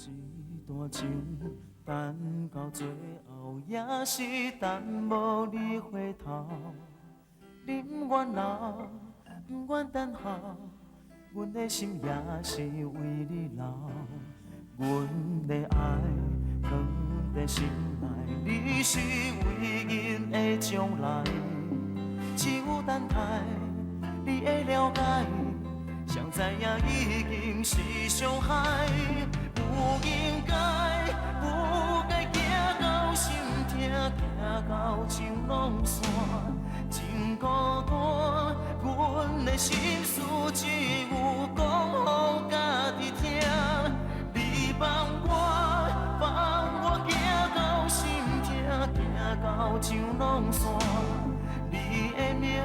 這段情，等到最後也是等無你回頭。你毋願留，毋願等候，阮的心也是為你留。阮的愛藏佇心內，你是為𪜶的將來。只有等待你的了解，誰知影已經是傷害。不應該，不該行到心疼，行到情攏散，真孤單。阮的心事只有講予家己聽。你放我，放我行到心疼，行到情攏散。你的名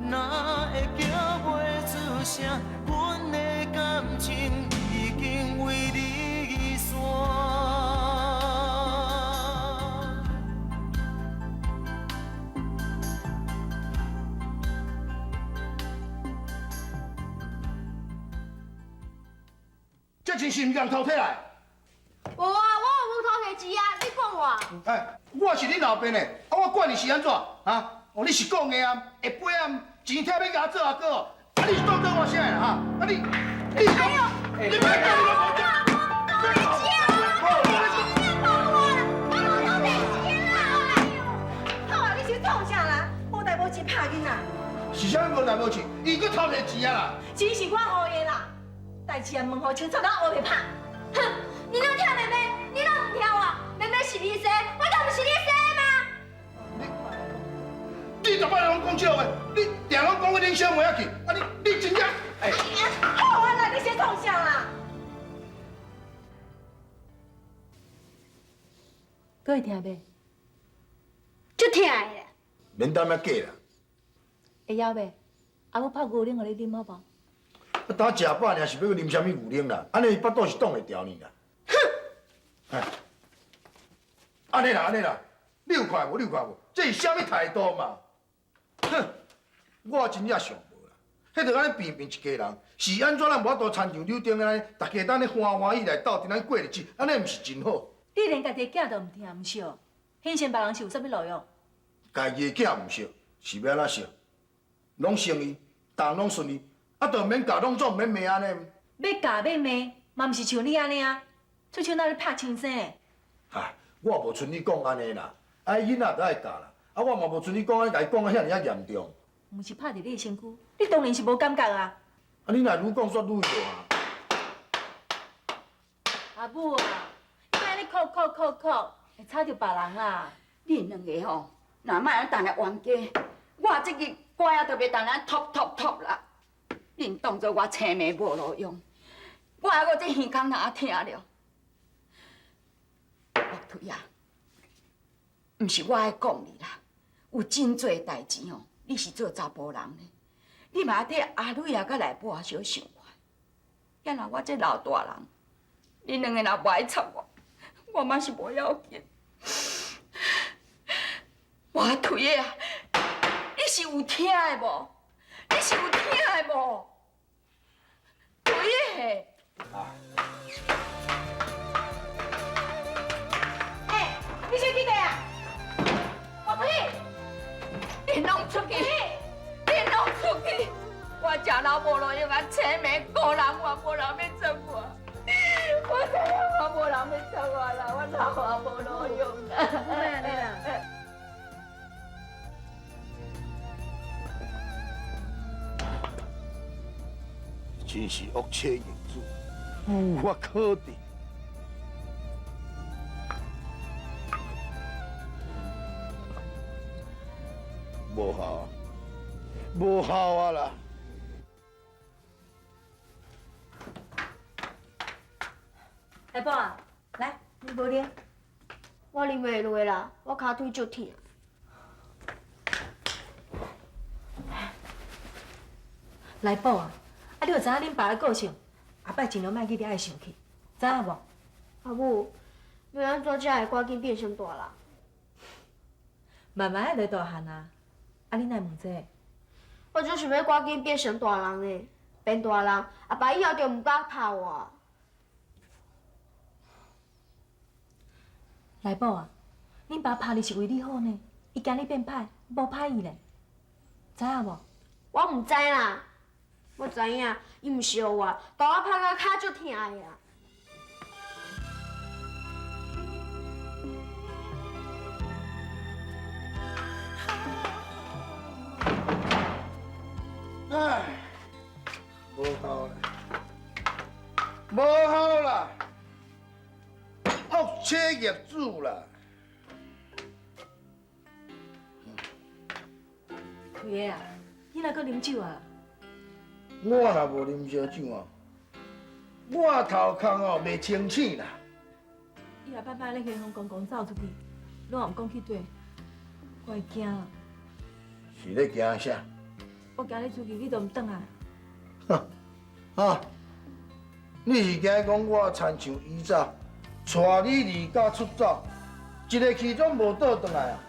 哪會叫袂出聲？阮的感情已經為你散。這錢是毋是共偷提來？無啊，我有無偷提錢啊！你管我？哎，我是恁老爸呢，啊，我管你是按怎？啊？哦，你是講的啊，會飛啊，錢摕欲共我做阿哥哦，啊，你是當做我啥的哈？啊你，你是講，你別講你攏無講。好啊，你是創啥啦？無代無誌拍囡仔。是啥物無代無誌？伊閣偷提錢啊啦！錢是我予的啦，代誌也問予清楚，咱烏白拍。哼，你攏疼妹妹，你攏毋疼我？妹妹是你生，我敢毋是你生的嗎？你逐擺攏講這話，你定攏講去恁小妹仔去，啊你你真正，哎，好啊啦，你先創啥啦？閣會疼袂？足疼的啦。免擔遐假啦。會枵袂？阿母泡牛奶予你啉好無？啊，焦食飽爾是欲閣啉啥物牛奶啦？按呢腹肚是擋會牢呢啦。哼！哎，按呢啦，按呢啦，你有看無？你有看無？這是啥物態度嘛？哼！我真正想無啦，彼著按呢平平一家人，是按怎咱無法度親像柳丁按呢，大家按呢歡歡喜來鬥陣按過日子，按呢毋是真好？你連家己的囝都毋疼毋惜，犧牲別人是有啥物路用？家己的囝毋惜，是欲按怎惜？攏生伊，逐項攏順利，啊，就免教，攏總毋免罵按呢。欲教欲罵，嘛毋是像你按呢啊，出手若咧拍親生的。哈，我無像你講按呢啦，啊，囡仔著愛教啦，啊，我嘛無像你講按呢，共伊講啊遐爾仔嚴重。毋是拍佇你的身軀，你當然是無感覺啊。啊，你若愈講煞愈著啊。阿母啊，你莫按呢哭哭哭哭，會吵著別人啦。恁兩个吼，若莫按呢來冤家，我這支歌仔都袂當來托托托啦。恁當作我青盲無路用，我還閣這耳孔哪聽了？岳推啊，毋是我愛講你啦，有真濟代誌吼，你是做查埔人呢，你嘛替阿蕊啊佮內母啊小想看。啊若我這老大人，恁兩个若無愛插我，我嘛是無要緊。我推的啊，你是有聽的無？你是有聽的無？推的。欸，你先去倒啊？我推。你攏出去，你攏出去！我食老無路用啊，青盲孤人，我無人欲插我。我知影我無人欲插我啦，我老啊無路用啦。莫按呢啦。真是惡車逆主，無法可治。無效，無效啊啦！大寶啊，來，你無啉？我啉袂落啦，我跤腿足疼。來寶啊，啊你有知影恁爸的個性？後擺盡量莫去掠伊生氣，知影無？阿母，欲按怎才會趕緊變成大人？慢慢仔就大漢啊！啊，你哪會問這個？我就想欲趕緊變成大人呢，變大人，阿爸以後就毋敢拍我。来宝啊，恁爸拍你是为你好呢，伊惊你变歹，无歹意咧，知影无？我毋知啦，我知影，伊毋惜我，共我拍甲跤足疼的啦。唉，无效啦，无效啦，恶车业主啦。开个啊，你哪阁啉酒啊？我若无啉烧酒哦，我头壳哦袂清醒啦。伊若摆摆咧兴风公公走出去，你也毋讲去佗，我会惊啊。是咧惊啥？我惊你出去，你都毋转来。啊！你是惊讲我亲像以早，带你离家出走，一个去总无倒转来啊？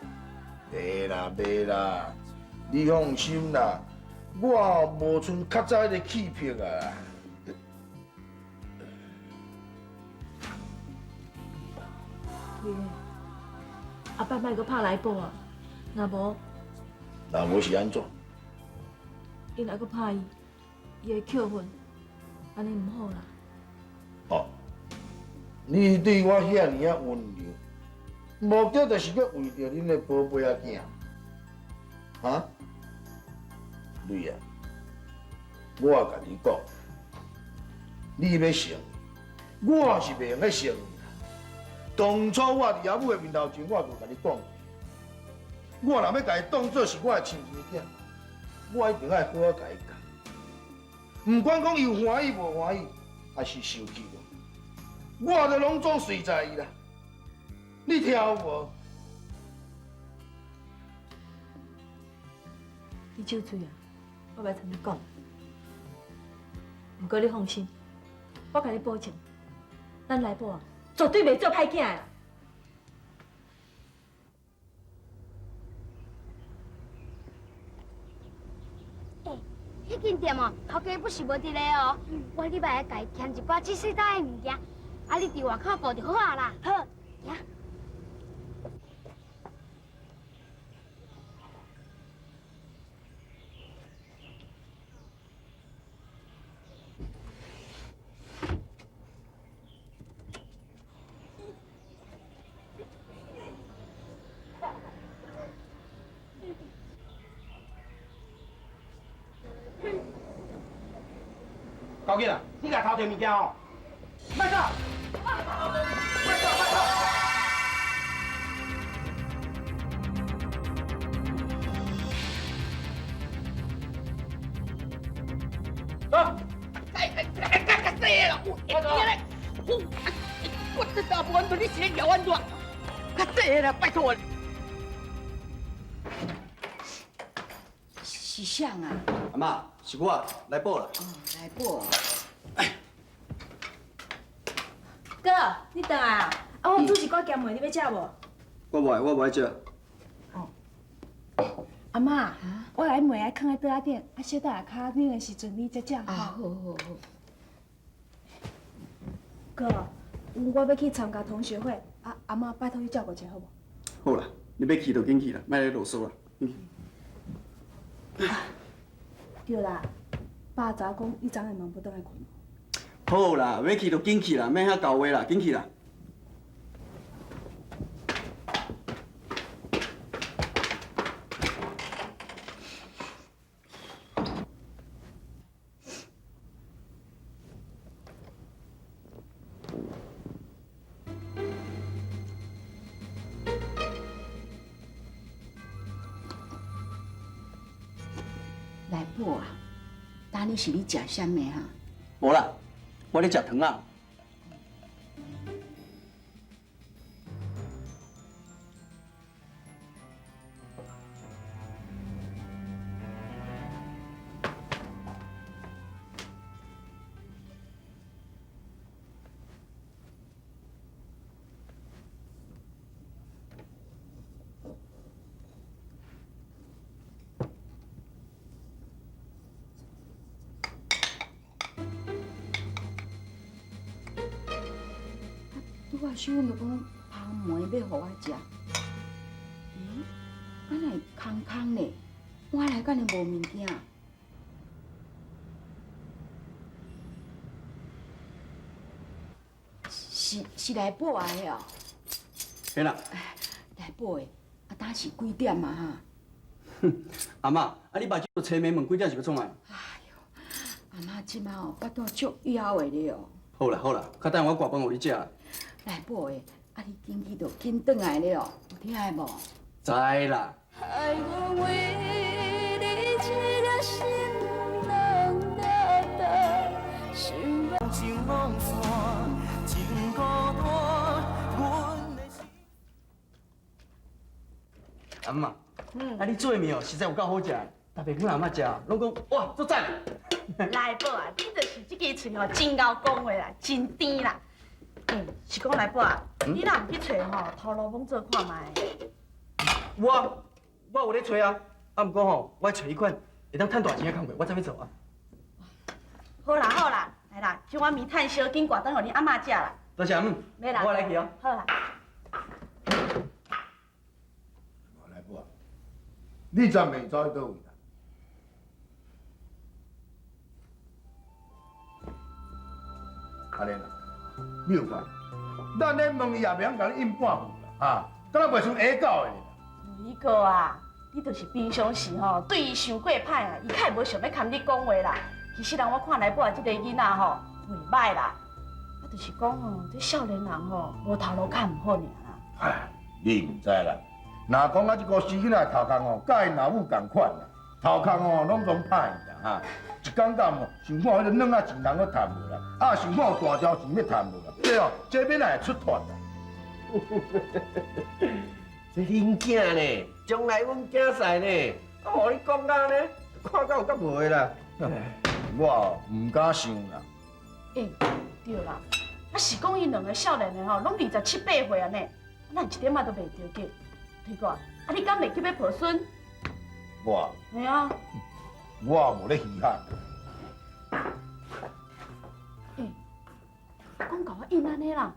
袂啦袂啦，你放心啦，我无像较早彼个气魄啊。对，后摆莫阁拍来报啊，若无，若无是按怎？你若阁拍伊，伊会扣分，按呢毋好啦。哦，你对我遐尔仔温柔，无叫就是阁为著恁的宝贝仔囝，哈？蕊啊，我共你讲，你欲成，我是袂用得成。当初我伫阿母的面头前，我就共你讲，我若欲共伊当做是我的亲生囝，我一定爱好好共伊教。毋管讲伊有欢喜无欢喜，还是受气无，我都拢总随在伊啦。你听有无？你酒醉啊，我袂参你讲。毋过你放心，我共你保证，咱来宝啊，绝对袂做歹囝的。欸，彼间店哦，头家不是无伫咧哦。我礼拜会共伊添一寡这细袋的物件，啊，你伫外口顾就好啊啦。好，行。高紧啊！你共偷摕物件哦！莫走！莫走！莫走！走！哎哎哎！较细啦！我我这大部分你是咧撩安怎？较细啦，拜托。是啥啊？阿嬷，是我来报啦。哦，来报。哥，你转来啊？啊，我煮一寡咸糜，你欲食无？我无爱，我无爱食。哦。阿嬷，我来糜爱囥佇桌仔顶，啊，小等下较冷的时阵你才食。啊，好好好。哥，我欲去参加同学会，啊，阿嬷拜托你照顾一下好无？好啦，你欲去就紧去啦，莫咧啰嗦啦。对啦，爸昨讲你昨暗嘛无转来困。好啦，欲去就紧去啦，免遐厚话啦，紧去啦。来宝啊，今日是咧食啥物哈？无啦，我咧食糖仔。拄仔秀阮就讲芳糜欲予我食。欸，啊哪会空空呢？我来敢若无物件？是来报的哦。嘿啦。来报的，啊，当时几点啊？哼，阿嬷，啊你目睭青眉问几点是欲创啊？哎哟，阿嬷这摆哦，腹肚足枵的咧哦。好啦好啦，较等我挂饭予你食。来宝的，啊你紧去就紧转来了，有听的无？知啦。爱我为你这个心人了得，想要情拢散，真孤单，阮的心。阿嬷，啊你做的面哦，实在有够好食，特别阮阿嬷食，拢讲哇，足赞。来宝啊，你就是这支喙吼，真𠢕讲话啦，真甜啦。欸，是讲来宝啊，你若毋去揣吼头路罔做看觅？我有咧揣啊，啊，毋过吼，我揣彼款会当趁大钱的工课，我才欲做啊。好啦好啦，来啦，这碗面趁烧，紧挂转予恁阿嬷食啦。多谢阿姆，免啦，我来去哦。好啦。来宝啊，你昨暝走去佗位啦？按呢啦，你有看？咱咧问伊也袂晓共你应半句啦，哈，敢若袂像下狗的尔。李哥啊，你就是平常时吼对伊伤过歹啊，伊较会无想欲堪你讲话啦。其实人我看来宝这个囡仔吼，袂歹啦，啊，就是讲吼，这少年人吼无头路较毋好尔啦。唉，你毋知啦，若讲啊，这个死囡仔头壳吼，佮𪜶老母仝款啦，头壳吼拢总歹啦哈。一工到晚想看彼个软仔钱人阁趁无啦，啊想看有大条钱欲趁无啦，对哦，这边来会出脱啦。这恁囝呢，将来阮囝婿呢，啊，予你讲到呢，看到有甲无的啦。我毋敢想啦。欸，对啦，啊是讲𪜶两个少年的吼，拢27、8岁啊呢，咱一点仔都袂著急。推哥，啊你敢袂急欲抱孙？我。嘿啊。我无咧稀罕。欸，讲共我应按呢啦。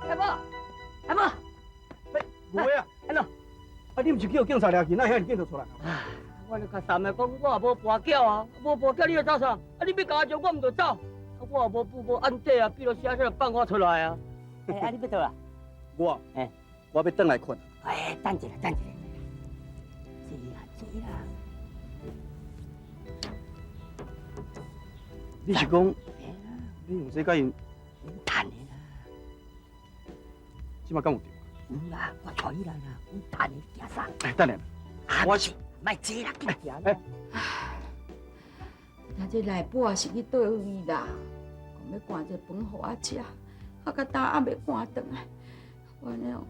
阿母，阿母，欸，无啊，安怎？啊，你毋是去予警察掠去，哪会遐尔紧就出来？我咧较三个讲，我也无跋筊啊，无跋筊你就走啥？啊，你欲共我招，我毋就走。啊，我也无父无按底啊，比如写写放我出来啊。欸，啊，你欲倒啊？我，欸，我欲转来睏。欸，等一下，等一下，坐啦，坐啦。你是讲，你用这共𪜶趁的啦？这摆敢有着？有啦，我带你来啦，有趁的，行啥？欸，等下，我是莫坐啦，紧行。欸，那这内宝是去佗位啦？讲欲掼一个饭予我食，啊，到今还袂掼转来，我按呢哦，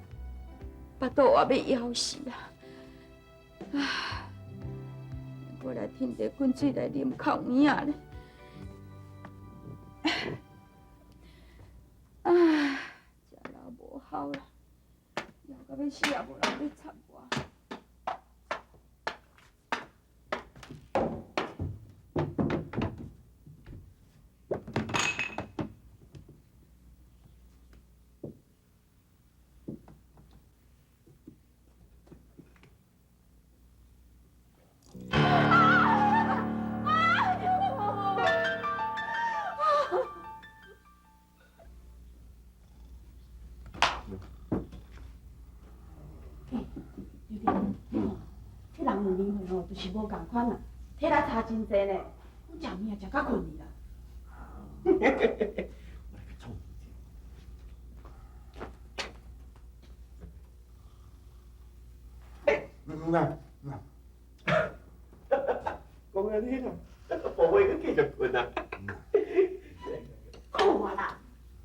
腹肚也欲枵死啊！啊，过来天地滚水来啉较有影咧。啊，食老无效啦，枵到欲死也无人欲插我。就是无仝款啦，体力差真济呢，讲食物仔食甲睏去啦。我来去创。欸，讲安呢啦，宝贝阁继续睏啊。好啊啦，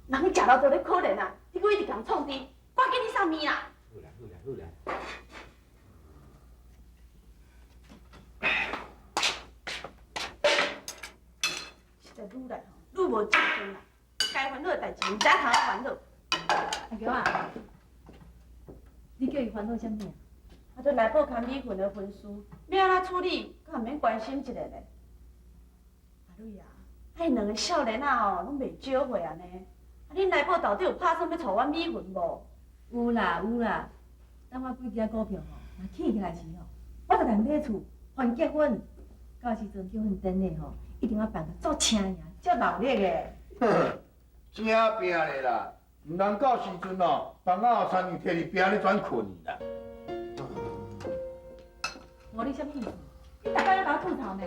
人食了都咧可怜啊，你阁一直共创治，赶紧去送面啦。好啦好啦好啦。实在愈来吼，愈无正经啦，该烦恼的代志，毋知影通烦恼。阿强啊，你叫伊烦恼啥物啊？啊，啊，对内部牵米粉的婚事，欲按怎处理，敢毋免关心一下咧？阿蕊啊，啊𪜶两个少年仔吼，攏袂少岁啊呢。啊，恁内部到底有拍算欲娶阮美云无？有啦有啦，等我幾支股票吼，若起起來時吼，我就共買厝，還結婚。到時陣結婚典禮吼，一定要辦甲足請贏、足熱鬧的。正拼咧啦，毋通到時陣哦，房仔後親像摕佇邊咧轉睏啦。無你啥物意思？你逐擺攏共我吐槽呢？哎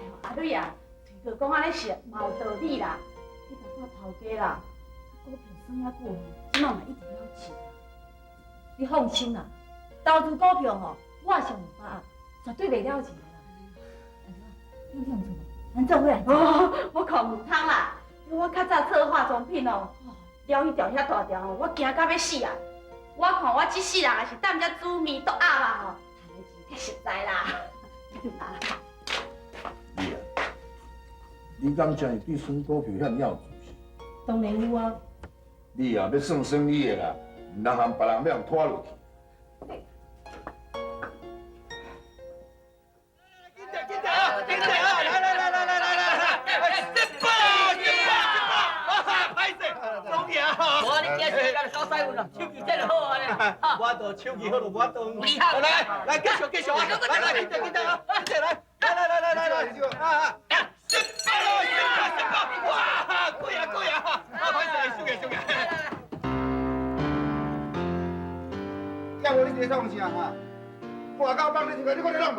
呦，阿蕊啊，推哥講按呢是嘛有道理啦。你共看頭家啦，股票算遐久吼，這馬嘛一直了錢。你放心啦，投資股票吼，我上有把握，絕對袂了錢的啦。阿你有興趣無？咱做伙來做。哦，我看毋通啦，我較早做化妝品哦，了彼條遐大條吼，我驚甲欲死啊！我看我這世人也是踮遮煮麵剁鴨肉吼，趁的錢較實在啦。你啊，你敢真是對算股票遐爾有自信？當然有啊。你啊，欲算算你的啦，毋通予別人欲予拖落去。緊點啊！緊點啊！來來來來來來來！一百一百一百！啊，歹勢，老爺啊！無啊，你今日咱搞屎運啦，手氣真好啊咧。我都手氣好就我當。厲害！來來，繼續繼續啊！來來，緊點緊點啊！緊點來，來來來來來來，啊啊！一百咯，一百一百！哇，貴啊貴啊！啊，歹勢，收起收起。叫我你這創啥哈？外口放你這個，你看你亂問，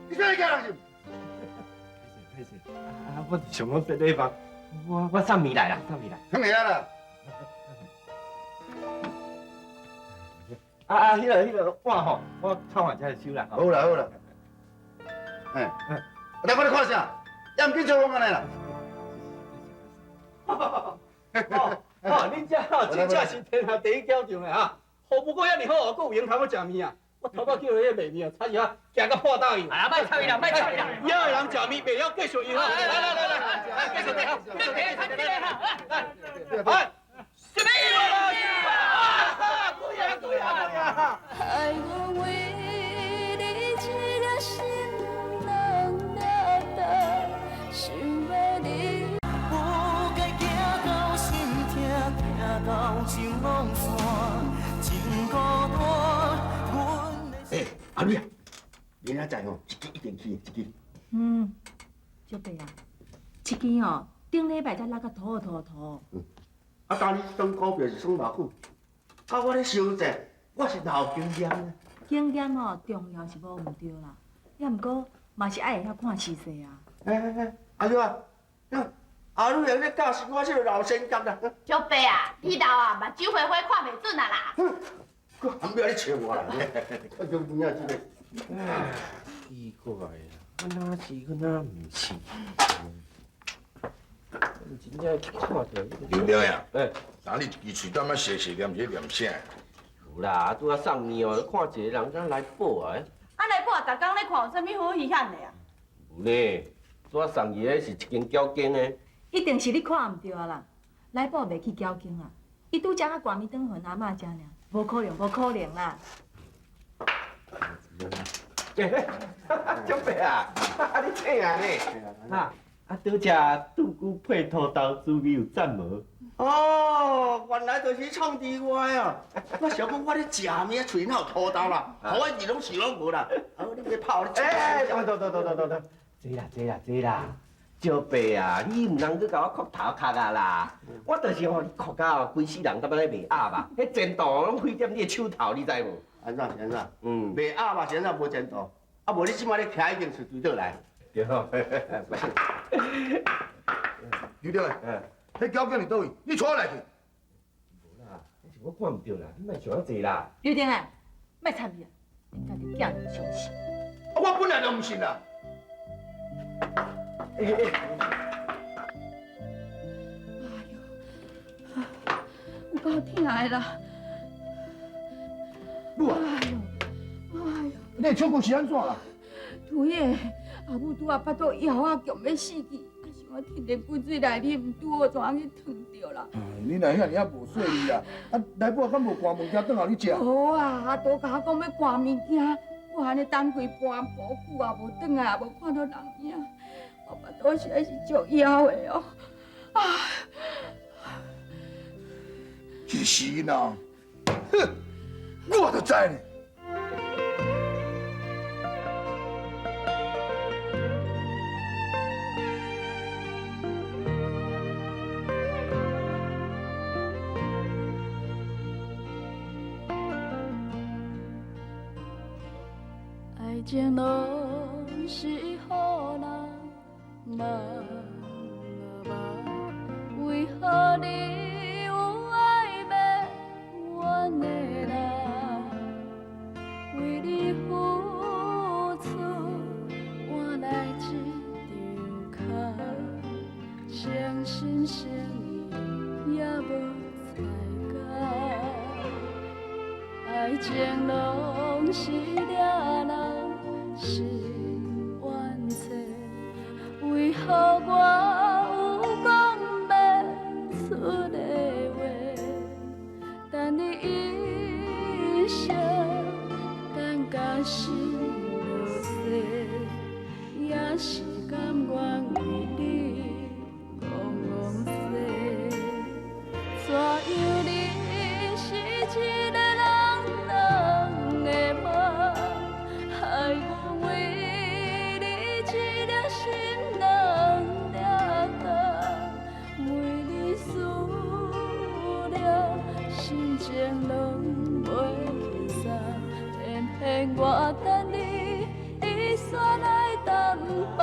你啥驚人是？歹勢，啊，我想講這禮拜，我送麵來啦，送麵來。送來啦。啊啊，彼個碗吼，我擦完才來收啦。好啦好啦。哎，來我咧看啥？也毋緊做講按呢啦。哦，恁這吼真正是天下第一譙場的哈，服務閣遐爾好，閣有閒通我食麵啊！我頭擺叫彼個賣麵啊，差一下行到破膽去。哎呀，莫插伊啦，莫插伊啦！以後的人食麵袂曉繼續用啊！來來來來來，繼續繼續繼續繼續哈！來，來，什麼意思啊？貴啊貴啊貴啊！愛我為你這個心人了得，想欲你。不該行到心痛，疼到情攏散，真孤單。欸，阿女啊，明仔載吼，一支一定去，一支。嗯，小伯啊，這支吼，頂禮拜才落甲塗塗塗。嗯，啊，當你算股票是算偌久？啊，我咧想者，我是老經驗咧。經驗哦，重要是無毋對啦，也毋過嘛是愛會曉看時勢啊。欸欸欸，阿女啊，阿女啊，你教死我這個老仙甲啦！小伯啊，你老啊，目睭花花看袂準啊啦。佮含欲你笑我啦！我就有影這個。唉，奇怪啊，我哪是佮哪毋是？真正去看著。劉亮呀，欸，昨你一支喙硯仔細細念是咧念啥？無啦，拄仔送麵哦，看一個人敢來報啊。啊，來報，逐工咧看有啥物好稀罕的啊？無呢，拄仔送伊的是一間餃間的。一定是你看毋著啊啦，來寶袂去餃間啊，伊拄才仔掛麵轉予阿嬤食爾，無可能，無可能啦。小伯啊，啊你請啊呢？啊，啊拄只拄久配土豆滋味有讚無？哦，原來就是創治我的哦。我想講我咧食物，喙哪有土豆啦？予我字攏是攏無啦。好，你別泡你。欸，等等等等等等，這啦這啦這啦，小伯啊，你毋通閣共我哭頭殼啊啦！我就是予你哭到規世人感覺咧賣鴨肉，彼前途攏毀踮你的手頭，你知無？按怎是按怎？嗯，賣鴨肉是按怎無前途？啊，無你這擺咧徛已經是對倒來。對吼。劉亮，彼餃間佇佗位？你帶我來去。無啦，彼是我看毋著啦，你莫想遐濟啦。劉定啊，莫插伊啊，恁家己囝就相信。啊，我本來就毋信啦。欸欸。哎喲，有夠疼的啦！母啊！哎喲，哎喲！你的手骨是按怎啦？拄仔阿母拄仔腹肚枵啊，強欲死去，啊想我天然滾水來啉，拄好怎去燙著啦。你若遐爾仔無細膩啦，啊來寶敢無寒物件轉予你食？無啊，阿多共我講欲寒物件，我按呢等规晡，无久也无转来，也无看到人影，我腹肚实在是足枵的哦。啊！这个死囡仔，哼，我就知呢。爱情拢是予人梦啊梦，为何你有爱袂完的人？为你付出换来这张空，诚心诚意也无彩工。爱情拢是掠人心冤找，为何我有讲袂出的话？等你一生，等甲心落雪，也是甘愿为你戆戆踅。怎样你是一个人两个梦，害阮为你一粒心两粒重，为你思念，心情拢袂轻松，偏偏我等你，你煞来担房。